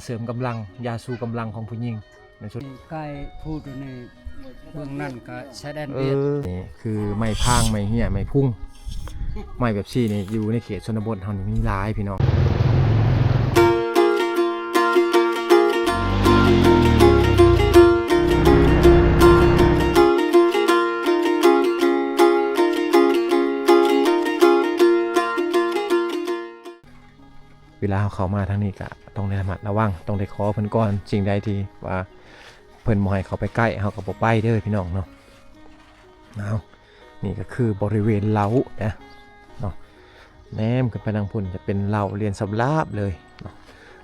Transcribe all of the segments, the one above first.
ເສີມກຳລັງ ຢາຊູກຳລັງຂອງຜູ້ຍິງ ໃນຊຸດ ໃກ້ພູດນີ້ ເບື້ອງນັ້ນກໍຊາຍແດນຫວຽດ. ນີ້ຄືໄມ້ພາງ ໄມ້ເຮ້ຍ ໄມ້ພຸງ ໄມ້ແບບຊີ້ນີ້ ຢູ່ໃນເຂດຊົນນະບົດເຮົານີ້ມີຫຼາຍພີ່ນ້ອງ. ເວລາເຮົາເຂົ້າມາທາງນີ້ກະຕ້ອງໄດ້ລະມັດລະວັງ ຕ້ອງໄດ້ຂໍເພິ່ນກ່ອນ ສິ່ງໃດທີ່ວ່າເພິ່ນບໍ່ໃຫ້ເຂົ້າໄປໃກ້ ເຮົາກໍບໍ່ໄປເດີພີ່ນ້ອງເນາະ. ເອົາ ນີ້ກໍຄືບໍລິເວນເລົ້ານະເນາະ ແນມຂຶ້ນໄປທາງພຸ້ນຈະເປັນເລົ້າລຽນສຳລາບເລີຍເນາະ.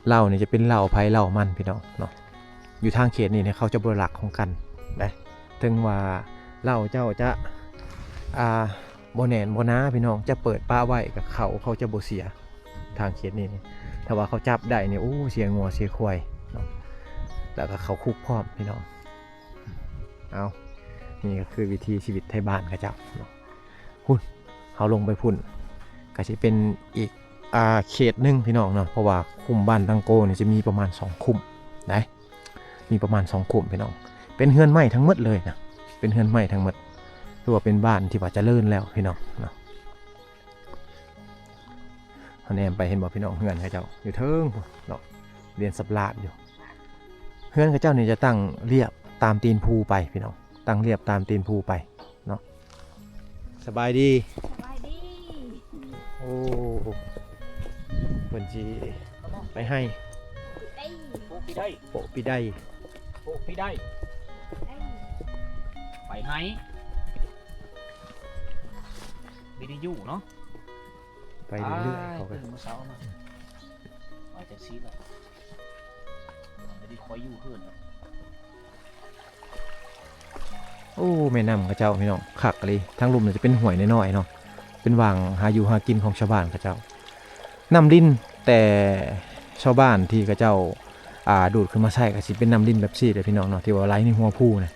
ເລົ້ານີ້ຈະເປັນເລົ້າໃຜເລົ້າມັນພີ່ນ້ອງເນາະ. ຢູ່ທາງເຂດນີ້ເຂົາຈະບໍ່ລັກຂອງກັນນະ ເຖິງວ່າເລົ້າເຈົ້າຈະ ອ່າ ບໍ່ແໜ້ນບໍ່ໜາພີ່ນ້ອງ ຈະເປີດປະໄວ້ກໍເຂົ້າ ເຂົາຈະບໍ່ເສຍ. ທາງເຂດນີ້ນີ້ ຖ້າວ່າເຂົາຈັບໄດ້ນີ້ ໂອ້ ເສຍງົວເສຍຄວາຍເນາະ ແລ້ວກໍເຂົ້າຄຸກພ້ອມພີ່ນ້ອງ. ເອົາ ນີ້ກໍຄືວິຖີຊີວິດໄທບ້ານເຂົາເຈົ້າເນາະ. ພຸ້ນ ເຮົາລົງໄປພຸ້ນ ກໍຊິເປັນອີກ ອ່າ ເຂດໜຶ່ງພີ່ນ້ອງເນາະ ເພາະວ່າຄຸ້ມບ້ານຕັງໂກນີ້ຈະມີປະມານສອງຄຸ້ມໄດ໋ ມີປະມານສອງຄຸ້ມພີ່ນ້ອງ ເປັນເຮືອນໄມ້ທັງໝົດເລີຍນະ ເປັນເຮືອນໄມ້ທັງໝົດ ຖືວ່າເປັນບ້ານທີ່ວ່າຈະເລີນແລ້ວພີ່ນ້ອງເນາະ. ເຮົາແນມໄປເຫັນບໍ່ພີ່ນ້ອງ ເຮືອນເຂົາເຈົ້າຢູ່ເທິງພຸ້ນເນາະ ລຽນສຳລາບຢູ່. ເຮືອນເຂົາເຈົ້ານີ້ຈະຕັ້ງລຽບຕາມຕີນພູໄປພີ່ນ້ອງ ຕັ້ງລຽບຕາມຕີນພູໄປເນາະ. ສະບາຍດີ ສະບາຍດີ. ໂອ້ ເພິ່ນຊິໄປໄຮ່ ໄປ ໂປະປີໄດ ໂປະປີໄດ ໂປະປີໄດ ໄປໄຮ່ ວິທະຍຸເນາະ ໄປເລື້ອຍໆ ເຂົາກໍ ຕື່ນມື້ເຊົ້າມາ ໄປຈັກຊີ້ແຫຼະ ໄດ້ຄອຍຢູ່ເຮືອນແລ້ວ. ໂອ້ ແມ່ນ້ຳເຂົາເຈົ້າພີ່ນ້ອງ ຄັກອີ່ຫຼີ. ທາງລຸ່ມນີ້ຈະເປັນຫ້ວຍນ້ອຍໆເນາະ ເປັນຫວ່າງຫາຢູ່ຫາກິນຂອງຊາວບ້ານເຂົາເຈົ້າ. ນ້ຳລິນ ແຕ່ຊາວບ້ານທີ່ເຂົາເຈົ້າ ອ່າ ດູດຂຶ້ນມາໃຊ້ກໍຊິເປັນນ້ຳລິນແບບຊີ້ແຫຼະພີ່ນ້ອງເນາະ ທີ່ວ່າໄຫຼໃນຫົວພູນະ.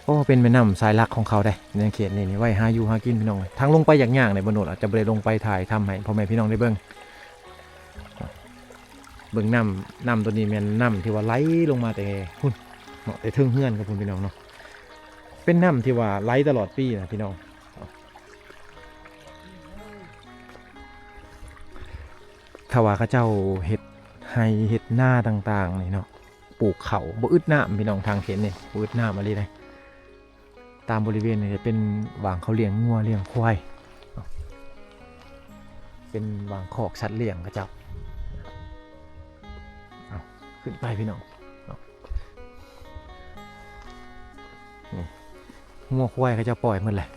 ໂອ້ ເປັນແມ່ນ້ຳສາຍຫຼັກຂອງເຂົາເດ້ ໃນເຂດນີ້ນີ້ ໄວ້ຫາຢູ່ຫາກິນພີ່ນ້ອງເອີຍ. ທາງລົງໄປຢາກຍາກເດ້ ບໍ່ໂນດອາດຈະບໍ່ໄດ້ລົງໄປຖ່າຍທຳໃຫ້ພໍ່ແມ່ພີ່ນ້ອງໄດ້ເບິ່ງ. ເບິ່ງນ້ຳ ນ້ຳໂຕນີ້ແມ່ນນ້ຳທີ່ວ່າໄຫຼລົງມາແຕ່ພຸ້ນເນາະ ແຕ່ເທິງເຮືອນກັບພຸ້ນພີ່ນ້ອງເນາະ. ເປັນນ້ຳທີ່ວ່າໄຫຼຕະຫຼອດປີນະພີ່ນ້ອງ. ຖ້າວ່າເຂົາເຈົ້າເຮັດໄຮ່ເຮັດນາຕ່າງໆນີ້ເນາະ ປູກເຂົ້າ ບໍ່ອຶດນ້ຳພີ່ນ້ອງ ທາງເຂດນີ້ບໍ່ອຶດນ້ຳອີ່ຫຼີເດ້. ຕາມບໍລິເວນນີ້ຈະເປັນຫວ່າງເຂົາລ້ຽງງົວລ້ຽງຄວາຍເນາະ ເປັນຫວ່າງຄອກສັດລ້ຽງເຂົາເຈົ້າ. ເອົາ ຂຶ້ນໄປພີ່ນ້ອງເນາະ ນີ້ ງົວຄວາຍເຂົາເຈົ້າປ່ອຍໝົດແຫຼະ.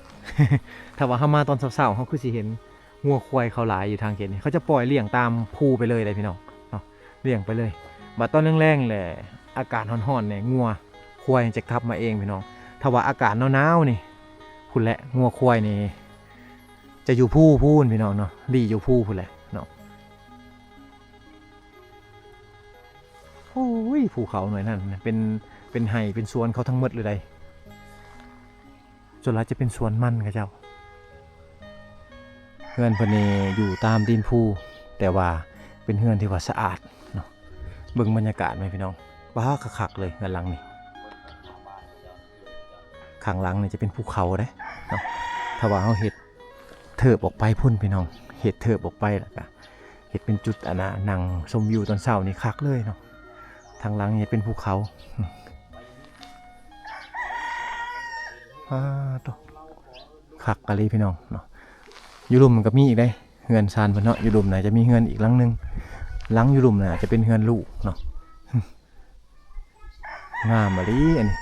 ຖ້າວ່າເຮົາມາຕອນເຊົ້າໆ ເຮົາຄືຊິເຫັນ ງົວຄວາຍເຂົາຫຼາຍຢູ່ທາງເຂດນີ້ ເຂົາຈະປ່ອຍລ້ຽງຕາມພູໄປເລີຍເດ້ພີ່ນ້ອງເນາະ ລ້ຽງໄປເລີຍ. ບັດຕອນແລງໆ ແຫຼະ ອາກາດຮ້ອນໆ ແຫຼະ ງົວຄວາຍຈະກັບມາເອງພີ່ນ້ອງ. ຖ້າວ່າອາກາດໜາວໆ ນີ້ ພຸ້ນແຫຼະ ງົວຄວາຍນີ້ຈະຢູ່ພູພຸ້ນພີ່ນ້ອງເນາະ ລີ້ຢູ່ພູພຸ້ນແຫຼະເນາະ. ໂອ້ຍ ພູເຂົາໜ່ວຍນັ້ນເປັນ ເປັນໄຮ່ເປັນສວນເຂົາທັງໝົດເລີຍໃດ໋. ສ່ວນຫຼາຍຈະເປັນສວນມັນເຂົາເຈົ້າ. ເຮືອນເພິ່ນນີ້ຢູ່ຕາມຕີນພູ ແຕ່ວ່າເປັນເຮືອນທີ່ວ່າສະອາດເນາະ. ເບິ່ງບັນຍາກາດແມ່ພີ່ນ້ອງ ປາ ຄັກໆ ເລີຍເຮືອນຫຼັງນີ້. ຂ້າງຫຼັງນີ້ຈະເປັນພູເຂົາເດ້ເນາະ. ຖ້າວ່າເຮົາເຮັດເທີບອອກໄປພຸ້ນພີ່ນ້ອງ ເຮັດເທີບອອກໄປ ແລ້ວກະເຮັດເປັນຈຸດ ອັນນ່າ ນັ່ງຊົມວິວຕອນເຊົ້ານີ້ຄັກເລີຍເນາະ. ທາງຫຼັງນີ້ເປັນພູເຂົາ ອາ ໂຕ ຄັກອີ່ຫຼີພີ່ນ້ອງເນາະ. ຢູ່ລຸ່ມມັນກໍມີອີກເດ້ ເຮືອນຊານເພິ່ນເນາະ. ຢູ່ລຸ່ມໜ້າຈະມີເຮືອນອີກຫຼັງໜຶ່ງ ຫຼັງຢູ່ລຸ່ມໜ້າຈະເປັນເຮືອນລູກເນາະ. ງາມອີ່ຫຼີອັນນີ້.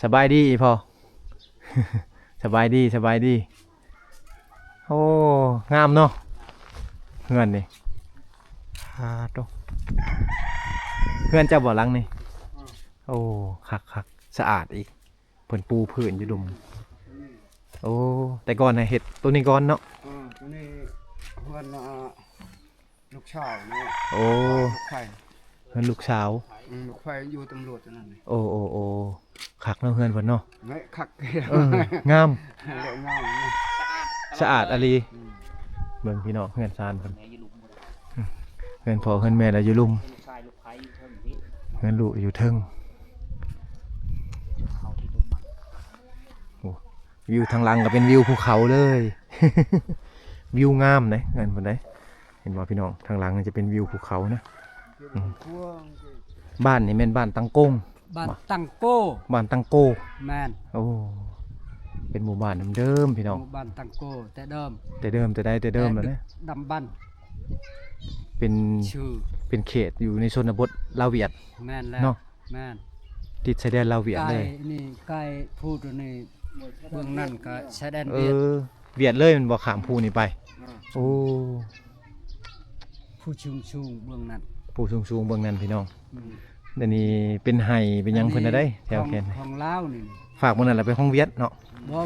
ສະບາຍດີອີ່ພໍ່ ສະບາຍດີ ສະບາຍດີ. ໂອ້ ງາມເນາະ ເຮືອນນີ້ ອາ ໂຕ ເຮືອນເຈົ້າບໍ່ຫຼັງນີ້? ໂອ້ ຄັກໆ ສະອາດອີກ ເພິ່ນປູພື້ນຢູ່ດຸ່ມ. ໂອ້ ແຕ່ກ່ອນນະເຮັດໂຕນີ້ກ່ອນເນາະ. ເອີ ໂຕນີ້ເຮືອນ ອ່າ ລູກຊາຍເນາະ. ໂອ້ ລູກໃຜ? ເຮືອນລູກສາວ. ອືມ ລູກໃຜຢູ່ຕຳຫຼວດນັ້ນ. ໂອ້ ໂອ້ ໂອ້ ຄັກເນາະ ເຮືອນເພິ່ນເນາະ. ເອີ ງາມ ງາມ ສະອາດອີ່ຫຼີ. ອືມ ເບິ່ງພີ່ນ້ອງ ເຮືອນຊານເພິ່ນ. ເຮືອນພໍ່ເຮືອນແມ່ລະຢູ່ລຸ່ມ ເຮືອນລູກຢູ່ເທິງ. ໂອ້ ວິວທາງຫຼັງກໍເປັນວິວພູເຂົາເລີຍ. ວິວງາມເດ້ເຮືອນເພິ່ນເດ້. ເຫັນບໍ່ພີ່ນ້ອງ? ທາງຫຼັງຈະເປັນວິວພູເຂົານະ. ອືມ ບ້ານນີ້ແມ່ນບ້ານຕັງກົງ. ບ້ານຕັງໂກ. ບ້ານຕັງໂກ. ແມ່ນ. ໂອ້ ເປັນໝູ່ບ້ານເດີມໆ ພີ່ນ້ອງ. ໝູ່ບ້ານຕັງໂກແຕ່ເດີມ. ແຕ່ເດີມ ແຕ່ໃດແຕ່ເດີມແລ້ວເດ້. ແຕ່ດຶກດຳບັນ. ເປັນ ຊື່ ເປັນເຂດຢູ່ໃນຊົນນະບົດລາວຫວຽດ. ແມ່ນແລ້ວ. ເນາະ. ແມ່ນ. ຕິດຊາຍແດນລາວຫວຽດເລີຍ. ນີ້ໃກ້ພູໂຕນີ້ ເບື້ອງນັ້ນກໍຊາຍແດນຫວຽດ. ເອີ ຫວຽດເລີຍແມ່ນບໍ່? ຂ້າມພູນີ້ໄປ. ເອີ ໂອ້ ພູສູງໆເບື້ອງນັ້ນ. ພູສູງໆເບື້ອງນັ້ນ ພີ່ນ້ອງ. ອືມ ອັນນີ້ເປັນໄຮ່ເປັນຫຍັງເພິ່ນນະໄດ໋ ແຖວແຄນ ຂອງລາວນີ້. ຟາກເບິ່ງນັ້ນລະໄປຂອງຫວຽດເນາະ. ບໍ່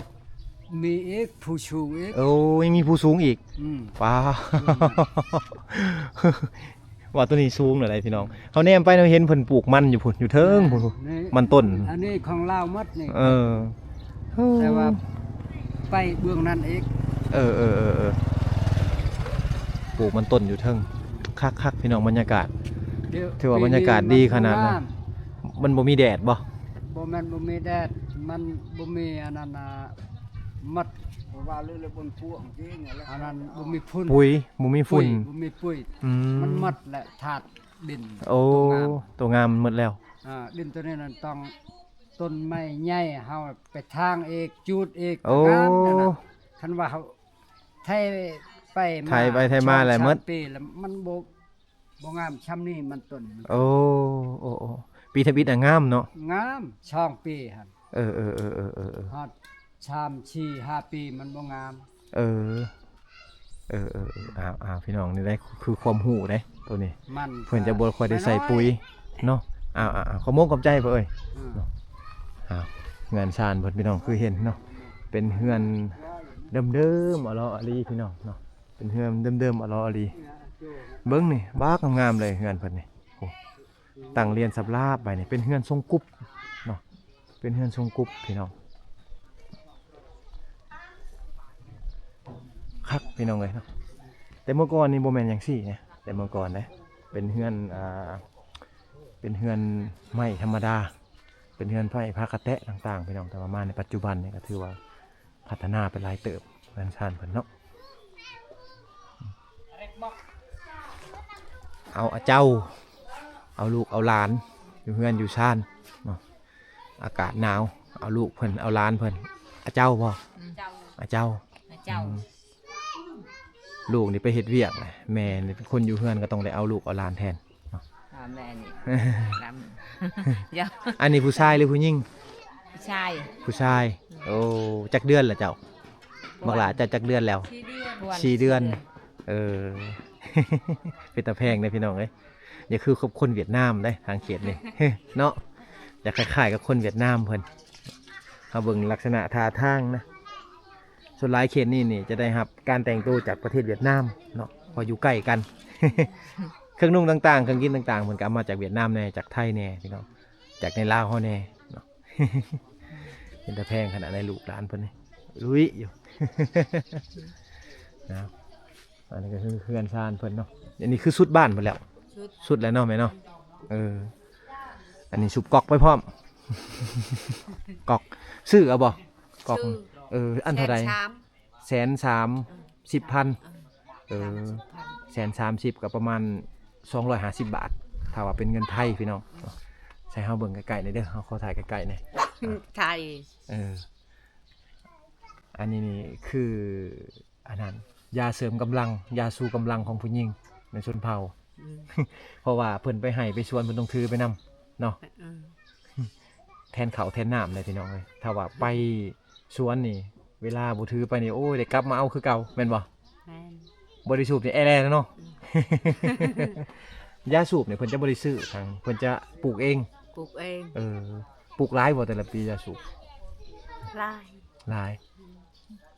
ມີອີກ ພູສູງອີກ. ໂອ້ ຍັງມີພູສູງອີກ. ອືມ ວ້າ ວ່າໂຕນີ້ສູງເລີຍພີ່ນ້ອງ. ເຮົາແນມໄປເຮົາເຫັນເພິ່ນປູກມັນຢູ່ພຸ້ນ ຢູ່ເທິງພຸ້ນ. ມັນຕົ້ນ ອັນນີ້ຂອງລາວໝົດນີ້. ເອີ ແຕ່ວ່າໄປເບື້ອງນັ້ນອີກ. ເອີໆໆໆ ປູກມັນຕົ້ນຢູ່ເທິງ. ຄັກໆ ພີ່ນ້ອງ ບັນຍາກາດ. ຖືວ່າບັນຍາກາດດີຂະໜາດນັ້ນ. ມັນບໍ່ມີແດດບໍ່? ບໍ່ແມ່ນບໍ່ມີແດດ ມັນບໍ່ມີອັນນັ້ນນະ ມັດ ເພາະວ່າເລື່ອງບົນພວກຈິງແຫຼະ ອັນນັ້ນບໍ່ມີຝຸ່ນ ປຸຍ ບໍ່ມີຝຸ່ນ ປຸຍ ບໍ່ມີປຸຍ. ອືມ ມັນໝົດແຫຼະທາດດິນ. ໂອ້ ໂຕງາມ ໂຕງາມໝົດແລ້ວ. ອ່າ ດິນໂຕນີ້ນັ້ນຕ້ອງຕົ້ນໄມ້ໃຫຍ່ ເຮົາໄປຖາງອີກ ຈູດອີກ. ໂອ້ ງາມນັ້ນນະ. ຄັນວ່າເຮົາໄຖໄປມາ ໄຖໄປໄຖມາແລ້ວໝົດ ສອງສາມປີແລ້ວ ມັນບໍ່ ບໍ່ງາມຊ່ຳນີ້ ມັນຕົ້ນ. ໂອ້ ໂອ້ ໂອ້ ປີທຳອິດນະງາມເນາະ. ງາມ ສອງປີຫັ້ນ. ເອີໆໆໆໆ ຮອດສາມສີ່ຫ້າປີມັນບໍ່ງາມ. ເອີ ເອີໆໆ ອ້າວໆ ພີ່ນ້ອງ ນີ້ໄດ້ຄືຄວາມຮູ້ເດ້ໂຕນີ້. ມັນ ເພິ່ນຈະບໍ່ຄ່ອຍໄດ້ໃສ່ປຸຍເນາະ. ອ້າວໆໆ ຂອບມຸກຂອບໃຈເອີຍ. ອືມ ເນາະ. ອ້າວ ເຮືອນຊານເພິ່ນ ພີ່ນ້ອງ ຄືເຫັນເນາະ ເປັນເຮືອນເດີມໆ ອະຫຼໍ່ອະຫຼີ ພີ່ນ້ອງເນາະ. ເປັນເຮືອນເດີມໆ ອະຫຼໍ່ອະຫຼີ. ເບິ່ງນີ້ ບັກງາມເລີຍເຮືອນເພິ່ນນີ້. ໂອ້ ຕັ້ງລຽນສັບລາບໄປນີ້ ເປັນເຮືອນຊົງກຸບເນາະ. ເປັນເຮືອນຊົງກຸບ ພີ່ນ້ອງ. ຄັກ ພີ່ນ້ອງເອີຍເນາະ. ແຕ່ເມື່ອກ່ອນນີ້ບໍ່ແມ່ນຈັ່ງຊີ້ນະ ແຕ່ເມື່ອກ່ອນເດ້ ເປັນເຮືອນ ອ່າ ເປັນເຮືອນໄມ້ທຳມະດາ ເປັນເຮືອນໄມ້ຜ້າກະແຕະຕ່າງໆ ພີ່ນ້ອງ. ແຕ່ວ່າມາໃນປັດຈຸບັນນີ້ກໍຖືວ່າ ພັດທະນາໄປຫຼາຍເຕີບ ເຮືອນຊານເພິ່ນເນາະ. ເອົາອາເຈົ້າ ເອົາລູກເອົາຫຼານ ຢູ່ເຮືອນຢູ່ຊານເນາະ. ອາກາດໜາວ ເອົາລູກເພິ່ນ ເອົາຫຼານເພິ່ນ. ອາເຈົ້າບໍ່? ອືມ ອາເຈົ້າ ອາເຈົ້າ. ອືມ ລູກນີ້ໄປເຮັດວຽກແຫຼະ ແມ່ນີ້ເປັນຄົນຢູ່ເຮືອນ ກໍຕ້ອງໄດ້ເອົາລູກເອົາຫຼານແທນ. ພໍ່ແມ່ນີ້ ດຳ. ອັນນີ້ຜູ້ຊາຍຫຼືຜູ້ຍິງ? ຜູ້ຊາຍ. ຜູ້ຊາຍ. ໂອ້ ຈັກເດືອນລະເຈົ້າ? ບັກຫຼ້າເຈົ້າຈັກເດືອນແລ້ວ? ສີ່ເດືອນ. ສີ່ເດືອນ. ເອີ ເປັນຕາແພງເດ້ພີ່ນ້ອງເອີຍ. ຢ່າຄືກັບຄົນຫວຽດນາມເດ້ ທາງເຂດນີ້ເນາະ. ຢາກຄ້າຍໆກັບຄົນຫວຽດນາມເພິ່ນ. ເຮົາເບິ່ງລັກສະນະທ່າທາງນະ. ສ່ວນຫຼາຍເຂດນີ້ນີ້ຈະໄດ້ຮັບການແຕ່ງໂຕຈາກປະເທດຫວຽດນາມເນາະ ເພາະຢູ່ໃກ້ກັນ. ເຄື່ອງນຸ່ງຕ່າງໆ ເຄື່ອງກິນຕ່າງໆ ເພິ່ນກໍເອົາມາຈາກຫວຽດນາມແດ່ ຈາກໄທແດ່ ພີ່ນ້ອງ ຈາກໃນລາວເຮົາແດ່ເນາະ. ເປັນຕາແພງຂະໜາດໃດ ລູກຫຼານເພິ່ນນີ້ລຸຍຢູ່ນະ. ອັນນີ້ກໍຄືເຮືອນຊານເພິ່ນເນາະ. ອັນນີ້ຄືສຸດບ້ານເພິ່ນແລ້ວ. ສຸດ ສຸດແລ້ວເນາະແມ່ເນາະ. ເອີ ອັນນີ້ສູບກອກໄປພ້ອມ. ກອກ ຊື້ເອົາບໍ່? ກອກ ຊື້. ເອີ ອັນເທົ່າໃດ? ແສນສາມ ແສນສາມສິບພັນ. ເອີ ສາມສິບພັນ. ເອີ ແສນສາມສິບ ກໍປະມານສອງຮ້ອຍຫ້າສິບບາດ ຖ້າວ່າເປັນເງິນໄທພີ່ນ້ອງ. ໃຫ້ເຮົາເບິ່ງໃກ້ໆ ແດ່ເດີ ເຮົາຂໍຖ່າຍໃກ້ໆ ແດ່ ຖ່າຍ. ເອີ ອັນນີ້ນີ້ຄື ອັນນັ້ນ ຢາເສີມກຳລັງ ຢາຊູກຳລັງຂອງຜູ້ຍິງໃນຊົນເຜົ່າ. ອືມ ເພາະວ່າເພິ່ນໄປໄຮ່ໄປສວນ ເພິ່ນຕ້ອງຖືໄປນຳເນາະ. ເອີ ແທນເຂົ້າແທນນ້ຳເດ້ພີ່ນ້ອງເອີຍ. ຖ້າວ່າໄປສວນນີ້ ເວລາບໍ່ຖືໄປນີ້ ໂອ້ຍ ໄດ້ກັບມາເອົາຄືເກົ່າ ແມ່ນບໍ່? ແມ່ນ. ບໍ່ໄດ້ສູບນີ້ແອແລແລ້ວເນາະ. ອືມ ຢາສູບນີ້ເພິ່ນຈະບໍ່ໄດ້ຊື້ທາງ ເພິ່ນຈະປູກເອງ. ປູກເອງ. ເອີ ປູກຫຼາຍບໍ່ແຕ່ລະປີຢາສູບ? ຫຼາຍ. ຫຼາຍ.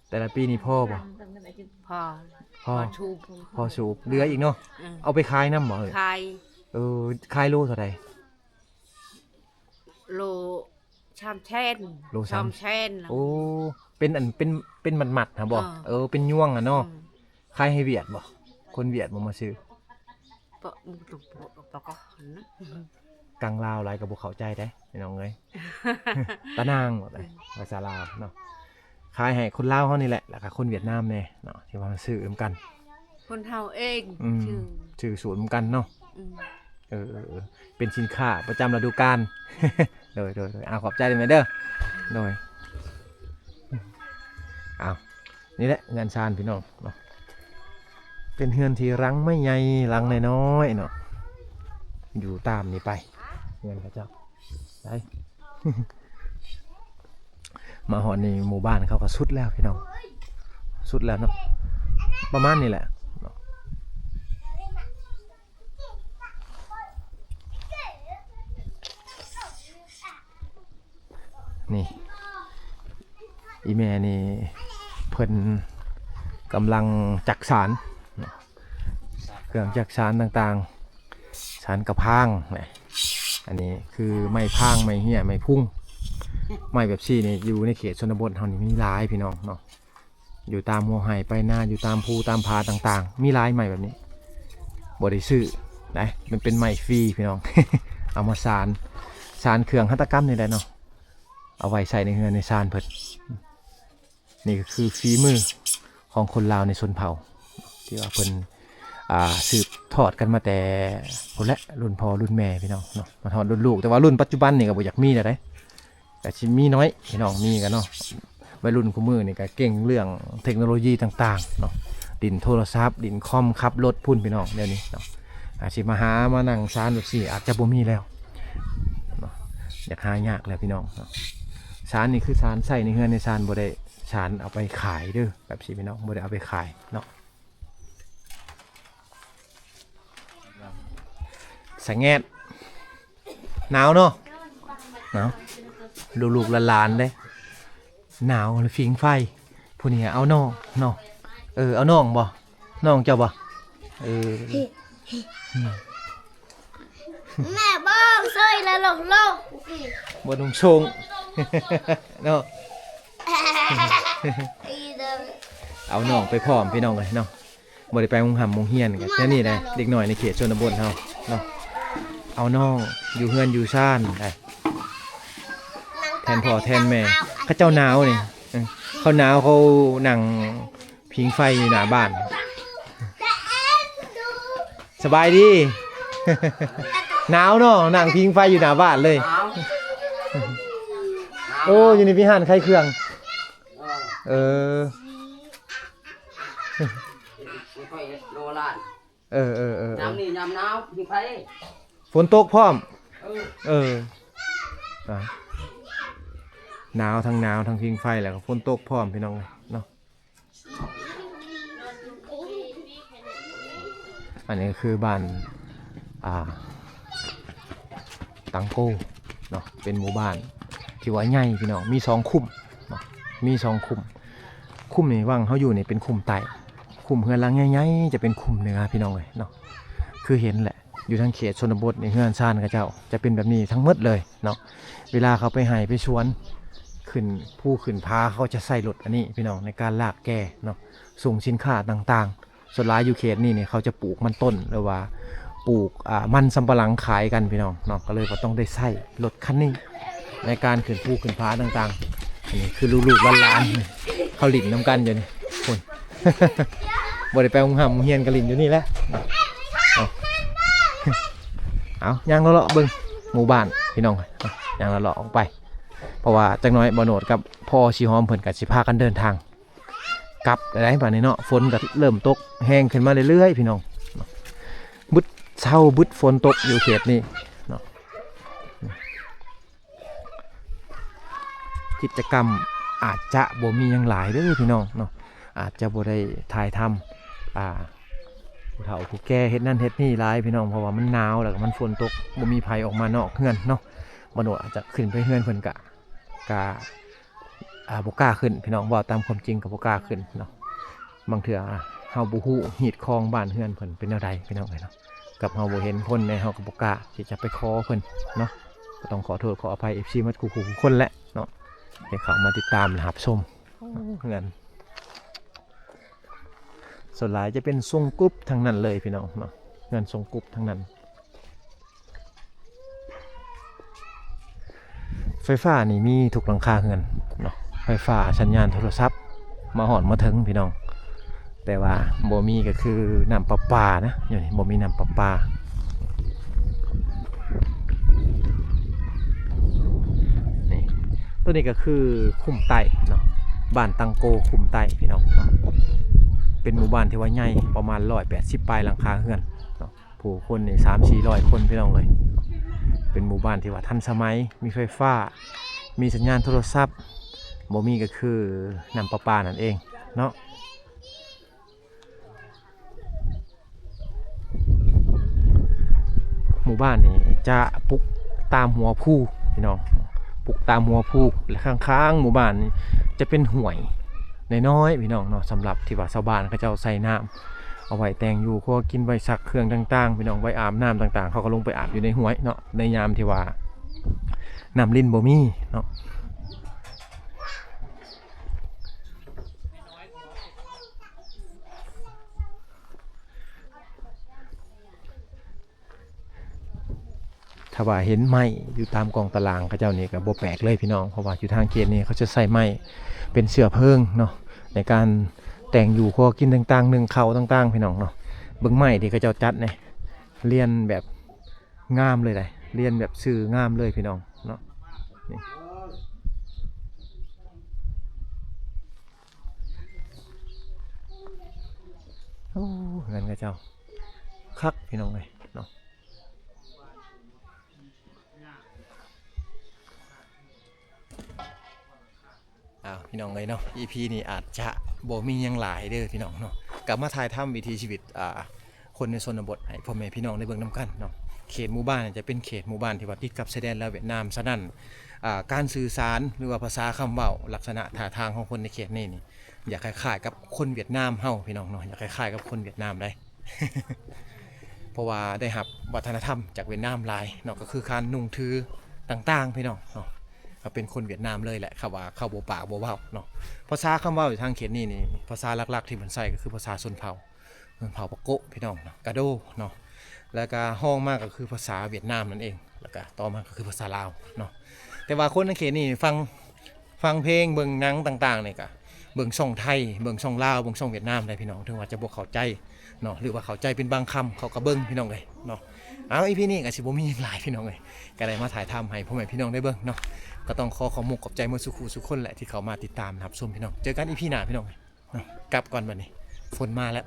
ແຕ່ລະປີນີ້ພໍບໍ່? ພໍ ພໍ ພໍສູບ ພໍສູບ ເຫຼືອອີກເນາະ. ເອີ ເອົາໄປຂາຍນຳບໍ່? ເອີ ຂາຍ. ເອີ ຂາຍໂລເທົ່າໃດ? ໂລສາມແສນ. ໂລສາມ ສາມແສນ. ໂອ້ ເປັນອັນ ເປັນ ເປັນມັດໆຫັ້ນບໍ່? ເອີ ເອີ ເປັນຍວງຫັ້ນເນາະ. ອືມ ຂາຍໃຫ້ຫວຽດບໍ່? ຄົນຫວຽດບໍ່ມາຊື້? ປະ ບໍ່ຕ້ອງປະ ປະກອນນະ ກາງລາວຫຼາຍກໍບໍ່ເຂົ້າໃຈເດ້ພີ່ນ້ອງເອີຍ. ຕານາງວ່າໄປ ພາສາລາວເນາະ ຂາຍໃຫ້ຄົນລາວເຮົານີ້ແຫຼະ ແລ້ວກໍຄົນຫວຽດນາມແດ່ເນາະ ທີ່ວ່າມາຊື້ນຳກັນ ຄົນເຮົາເອງ ອືມ ຊື້ ຊື້ສູດນຳກັນເນາະ. ອືມ ເອີໆ ເປັນສິນຄ້າປະຈຳລະດູການ. ໂດຍໆໆ ອາ ຂອບໃຈເດີແມ່ເດີ. ໂດຍ ເອົາ ນີ້ແຫຼະເຮືອນຊານພີ່ນ້ອງເນາະ ເປັນເຮືອນທີ່ຫຼັງໄມ້ໃຫຍ່ຫຼັງນ້ອຍໆເນາະ ຢູ່ຕາມນີ້ໄປ ເຮືອນເຂົາເຈົ້າໄປ. ມາຮອດນີ້ໝູ່ບ້ານເຂົາກໍສຸດແລ້ວພີ່ນ້ອງ ສຸດແລ້ວເນາະ ປະມານນີ້ແຫຼະເນາະ. ນີ້ ອີ່ແມ່ນີ້ເພິ່ນກຳລັງຈັກສານເນາະ ເຄື່ອງຈັກສານຕ່າງໆ ສານກະພາງນະ. ອັນນີ້ຄືໄມ້ພາງ ໄມ້ເຮ້ຍ ໄມ້ພຸງ ໄມ້ແບບຊີ້ນີ້ ຢູ່ໃນເຂດຊົນນະບົດເຮົານີ້ມີຫຼາຍພີ່ນ້ອງເນາະ. ຢູ່ຕາມຫົວໄຮ່ໄປນາ ຢູ່ຕາມພູຕາມຜາຕ່າງໆ ມີຫຼາຍໄມ້ແບບນີ້ ບໍ່ໄດ້ຊື້ໄດ໋ ມັນເປັນໄມ້ຟຣີພີ່ນ້ອງ ເອົາມາສານ ສານເຄື່ອງຫັດຖະກຳນີ້ແຫຼະເນາະ ເອົາໄວ້ໃຊ້ໃນເຮືອນໃນຊານເພິ່ນ. ນີ້ກໍຄືຝີມືຂອງຄົນລາວໃນຊົນເຜົ່າ ທີ່ວ່າເພິ່ນ ອ່າ ສືບທອດກັນມາແຕ່ພຸ້ນແຫຼະ ລຸ້ນພໍ່ລຸ້ນແມ່ພີ່ນ້ອງເນາະ ມາຮອດລຸ້ນລູກ. ແຕ່ວ່າລຸ້ນປັດຈຸບັນນີ້ກໍບໍ່ຢາກມີແລ້ວເດ້ ກະຊິມີໜ້ອຍພີ່ນ້ອງ ມີກະເນາະ ໄວລຸ້ນຄູ່ມື້ນີ້ກະເກັ່ງເລື່ອງເທັກໂນໂລຢີຕ່າງໆເນາະ ຫຼິ້ນໂທລະສັບ ຫຼິ້ນຄອມ ຂັບລົດພຸ້ນພີ່ນ້ອງ. ດຽວນີ້ເນາະ ອາດຊິມາຫາມານັ່ງສານແບບຊີ້ອາດຈະບໍ່ມີແລ້ວເນາະ ຢາກຫາຍາກແລ້ວພີ່ນ້ອງເນາະ. ສານນີ້ຄືສານໃຊ້ໃນເຮືອນໃນຊານ ບໍ່ໄດ້ສານເອົາໄປຂາຍເດີ ແບບຊີ້ພີ່ນ້ອງ ບໍ່ໄດ້ເອົາໄປຂາຍເນາະ. ສະແງດ ໜາວເນາະ ໜາວ ລູກໆຫຼານໆເດ້ ໜາວ ຜິງໄຟ. ຜູ້ນີ້ເອົານ້ອງເນາະ ເອີ ເອົານ້ອງບໍ່ ນ້ອງເຈົ້າບໍ່ ເອີ ແມ່ບອກເຊີຍລະໂລກ ບໍ່ນຸ່ງໂສ້ງເນາະ ເອົານ້ອງໄປພ້ອມພີ່ນ້ອງເອີຍເນາະ. ບໍ່ໄດ້ໄປໂຮງຮ່ຳໂຮງຮຽນ ກໍແນວນີ້ແຫຼະ ເດັກນ້ອຍໃນເຂດຊົນນະບົດເຮົາເນາະ ເອົານ້ອງຢູ່ເຮືອນຢູ່ຊານໄດ໋ ແທນພໍ່ແທນແມ່. ເຂົາເຈົ້າໜາວນີ້ ເອີ ເຂົາໜາວ ເຂົານັ່ງຜິງໄຟຢູ່ໜ້າບ້ານ. ສະບາຍດີ ໜາວເນາະ ນັ່ງຜິງໄຟຢູ່ໜ້າບ້ານເລີຍ. ໂອ້ ຢູ່ນີ້ມີຮ້ານຂາຍເຄື່ອງ ເອີ ເອີ. ເອີ ເອີ ເອີ ຍາມນີ້ຍາມໜາວ ຜິງໄຟ ຝົນຕົກພ້ອມ ເອີ ເອີ ອ່າ ໜາວ ທັງໜາວ ທັງຜິງໄຟ ແລ້ວກໍຝົນຕົກພ້ອມ ພີ່ນ້ອງເນາະ. ອັນນີ້ຄືບ້ານ ອ່າ ຕັງໂກເນາະ ເປັນໝູ່ບ້ານທີ່ວ່າໃຫຍ່ ພີ່ນ້ອງ ມີສອງຄຸ້ມເນາະ ມີສອງຄຸ້ມ. ຄຸ້ມນີ້ວັງເຮົາຢູ່ນີ້ເປັນຄຸ້ມໃຕ້ ຄຸ້ມເຮືອນຫຼັງໃຫຍ່ໆຈະເປັນຄຸ້ມເໜືອ ພີ່ນ້ອງເອີຍເນາະ. ຄືເຫັນແຫຼະ ຢູ່ທາງເຂດຊົນນະບົດນີ້ ເຮືອນຊານເຂົາເຈົ້າຈະເປັນແບບນີ້ທັງໝົດເລີຍເນາະ. ເວລາເຂົາໄປໄຮ່ໄປສວນ ຂຶ້ນພູຂຶ້ນຜາ ເຂົາຈະໃຊ້ລົດອັນນີ້ ພີ່ນ້ອງ ໃນການລາກແກ່ເນາະ ສົ່ງສິນຄ້າຕ່າງໆ. ສ່ວນຫຼາຍຢູ່ເຂດນີ້ນີ້ ເຂົາຈະປູກມັນຕົ້ນ ຫຼືວ່າປູກ ອ່າ ມັນສຳປະຫຼັງຂາຍກັນ ພີ່ນ້ອງເນາະ ກໍເລີຍວ່າຕ້ອງໄດ້ໃຊ້ລົດຄັນນີ້ໃນການຂຶ້ນພູຂຶ້ນຜາຕ່າງໆ. ອັນນີ້ຄືລູກໆຫຼານໆ ເຂົາຫຼິ້ນນຳກັນຢູ່ນີ້ ພຸ້ນ ບໍ່ໄດ້ໄປໂຮງຮ່ຳໂຮງຮຽນ ກໍຫຼິ້ນຢູ່ນີ້ແຫຼະ. ເອົາ ເອົາ ຍ່າງເລາະໆເບິ່ງໝູ່ບ້ານ ພີ່ນ້ອງ ຍ່າງເລາະໆອອກໄປ ເພາະວ່າຈັກໜ້ອຍບ່າວໂນດກັບພໍ່ສີຫອມເພິ່ນກໍຊິພາກັນເດີນທາງ ກັບໄດ້ບາດນີ້ເນາະ. ຝົນກໍເລີ່ມຕົກແຮງຂຶ້ນມາເລື້ອຍໆ ພີ່ນ້ອງ ບຶດເຊົ້າບຶດຝົນຕົກຢູ່ເຂດນີ້ເນາະ. ກິດຈະກຳອາດຈະບໍ່ມີຫຍັງຫຼາຍເດີພີ່ນ້ອງເນາະ ອາດຈະບໍ່ໄດ້ຖ່າຍທຳ ອ່າ ຜູ້ເຖົ້າຜູ້ແກ່ເຮັດນັ້ນເຮັດນີ້ຫຼາຍພີ່ນ້ອງ ເພາະວ່າມັນໜາວ ແລ້ວກໍມັນຝົນຕົກ ບໍ່ມີໃຜອອກມານອກເຮືອນເນາະ. ບໍ່ໂນດອາດຈະຂຶ້ນໄປເຮືອນເພິ່ນກະ ກະ ອ່າ ບໍ່ກ້າຂຶ້ນພີ່ນ້ອງ ເວົ້າຕາມຄວາມຈິງກໍບໍ່ກ້າຂຶ້ນເນາະ. ບາງເທື່ອເຮົາບໍ່ຮູ້ຮີດຄອງບ້ານເຮືອນເພິ່ນເປັນແນວໃດ ພີ່ນ້ອງເອີຍເນາະ ກັບເຮົາບໍ່ເຫັນຄົນແດ່ ເຮົາກໍບໍ່ກ້າທີ່ຈະໄປຂໍເພິ່ນເນາະ. ກໍຕ້ອງຂໍໂທດຂໍອະໄພ ເອັຟຊີ ໝົດຄູ່ໆຄົນແຫຼະເນາະ ທີ່ເຂົ້າມາຕິດຕາມ ແລະ ຮັບຊົມ. ໂອ້ ເຮືອນ ສ່ວນຫຼາຍຈະເປັນຊົງກຸບທັງນັ້ນເລີຍ ພີ່ນ້ອງເນາະ. ເຮືອນຊົງກຸບທັງນັ້ນ. ໄຟຟ້ານີ້ມີທຸກຫຼັງຄາເຮືອນເນາະ, ໄຟຟ້າ ສັນຍານໂທລະສັບມາຮອດມາເຖິງພີ່ນ້ອງ, ແຕ່ວ່າບໍ່ມີກໍຄືນ້ຳປະປານະ, ຢູ່ນີ້ບໍ່ມີນ້ຳປະປາ. ນີ້ ໂຕນີ້ກໍຄືຄຸ້ມໃຕ້ເນາະ, ບ້ານຕັງໂກຄຸ້ມໃຕ້ພີ່ນ້ອງເນາະ, ເປັນໝູ່ບ້ານທີ່ວ່າໃຫຍ່ ປະມານຮ້ອຍແປດສິບປາຍຫຼັງຄາເຮືອນເນາະ. ຜູ້ຄົນນີ້ສາມສີ່ຮ້ອຍຄົນພີ່ນ້ອງເອີຍ. ເປັນໝູ່ບ້ານທີ່ວ່າທັນສະໄໝ, ມີໄຟຟ້າ, ມີສັນຍານໂທລະສັບ, ບໍ່ມີກໍຄືນ້ຳປະປານັ້ນເອງເນາະ. ໝູ່ບ້ານນີ້ຈະປຸກຕາມຫົວພູພີ່ນ້ອງ, ປຸກຕາມຫົວພູ ແລະ ຂ້າງໆໝູ່ບ້ານນີ້ຈະເປັນຫ້ວຍນ້ອຍໆພີ່ນ້ອງເນາະ, ສຳລັບທີ່ວ່າຊາວບ້ານເຂົາເຈົ້າໃສ່ນ້ຳ ເອົາໄວ້ແຕ່ງຢູ່ຄົວກິນ, ໄວ້ຊັກເຄື່ອງຕ່າງໆ ພີ່ນ້ອງ, ໄວ້ອາບນ້ຳຕ່າງໆ, ເຂົາກໍລົງໄປອາບຢູ່ໃນຫ້ວຍເນາະ, ໃນຍາມທີ່ວ່ານ້ຳລິນບໍ່ມີເນາະ. ຖ້າວ່າເຫັນໄມ້ຢູ່ຕາມກອງຕະລາງເຂົາເຈົ້ານີ້ກໍບໍ່ແປກເລີຍພີ່ນ້ອງ, ເພາະວ່າຢູ່ທາງເຂດນີ້ເຂົາຈະໃຊ້ໄມ້ເປັນເຊື້ອເພີງເນາະ ໃນການແຕ່ງຢູ່ຄົວກິນຕ່າງໆ ໜຶ້ງເຂົ້າຕ່າງໆ ພີ່ນ້ອງເນາະ. ເບິ່ງໄມ້ທີ່ເຂົາເຈົ້າຈັດນີ້ ລຽນແບບງາມເລີຍໃດ໋, ລຽນແບບຊື່ງາມເລີຍພີ່ນ້ອງເນາະ. ນີ້ ໂອ້ ເຮືອນເຂົາເຈົ້າຄັກພີ່ນ້ອງເອີຍເນາະ. ອ້າວ ພີ່ນ້ອງເອີຍເນາະ, ອີພີນີ້ອາດຈະບໍ່ມີຫຍັງຫຼາຍເດີພີ່ນ້ອງເນາະ, ກັບມາຖ່າຍທຳວິຖີຊີວິດ ອ່າ ຄົນໃນຊົນນະບົດໃຫ້ພໍ່ແມ່ພີ່ນ້ອງໄດ້ເບິ່ງນຳກັນເນາະ. ເຂດໝູ່ບ້ານຈະເປັນເຂດໝູ່ບ້ານທີ່ວ່າຕິດກັບຊາຍແດນລາວຫວຽດນາມ, ສະນັ້ນ ອ່າ ການສື່ສານ ຫຼືວ່າພາສາຄຳເວົ້າ, ລັກສະນະທ່າທາງຂອງຄົນໃນເຂດນີ້ນີ້ ຢາກຄ້າຍໆກັບຄົນຫວຽດນາມເຮົາພີ່ນ້ອງເນາະ, ຢາກຄ້າຍໆກັບຄົນຫວຽດນາມໃດ໋. ເພາະວ່າໄດ້ຮັບວັດທະນະທຳຈາກຫວຽດນາມຫຼາຍເນາະ, ກໍຄືການນຸ່ງຖືຕ່າງໆ ພີ່ນ້ອງເນາະ, ກໍເປັນຄົນຫວຽດນາມເລີຍແຫຼະ, ຄຳວ່າເຂົາບໍ່ປາກບໍ່ເວົ້າເນາະ. ພາສາຄຳເວົ້າຢູ່ທາງເຂດນີ້ນີ້ ພາສາຫຼັກໆທີ່ເພິ່ນໃຊ້ກໍຄືພາສາຊົນເຜົ່າ ເພິ່ນເຜົ່າປາໂກະ ພີ່ນ້ອງເນາະ, ກາໂດເນາະ, ແລ້ວກໍຮອງມາກໍຄືພາສາຫວຽດນາມນັ້ນເອງ, ແລ້ວກໍຕໍ່ມາກໍຄືພາສາລາວເນາະ. ແຕ່ວ່າຄົນໃນເຂດນີ້ຟັງ ຟັງເພງ ເບິ່ງໜັງຕ່າງໆນີ້ກະເບິ່ງຊ່ອງໄທ ເບິ່ງຊ່ອງລາວ ເບິ່ງຊ່ອງຫວຽດນາມໄດ໋ພີ່ນ້ອງ, ເຖິງວ່າຈະບໍ່ເຂົ້າໃຈເນາະ ຫຼືວ່າເຂົ້າໃຈເປັນບາງຄຳ ເຂົາກະເບິ່ງພີ່ນ້ອງເອີຍເນາະ. ເອົາ ອີພີນີ້ກະຊິບໍ່ມີຫຍັງຫຼາຍພີ່ນ້ອງເອີຍ, ກະໄດ້ມາຖ່າຍທຳໃຫ້ພໍ່ແມ່ພີ່ນ້ອງໄດ້ເບິ່ງເນາະ. ກະຕ້ອງຂໍຂອບມຸກຂອບໃຈໝົດສູ່ຄູ່ສູ່ຄົນແຫຼະ ທີ່ເຂົ້າມາຕິດຕາມຮັບຊົມພີ່ນ້ອງ. ເຈີກັນອີພີໜ້າພີ່ນ້ອງເນາະ, ກັບກ່ອນບັດນີ້ ຝົນມາແລ້ວ.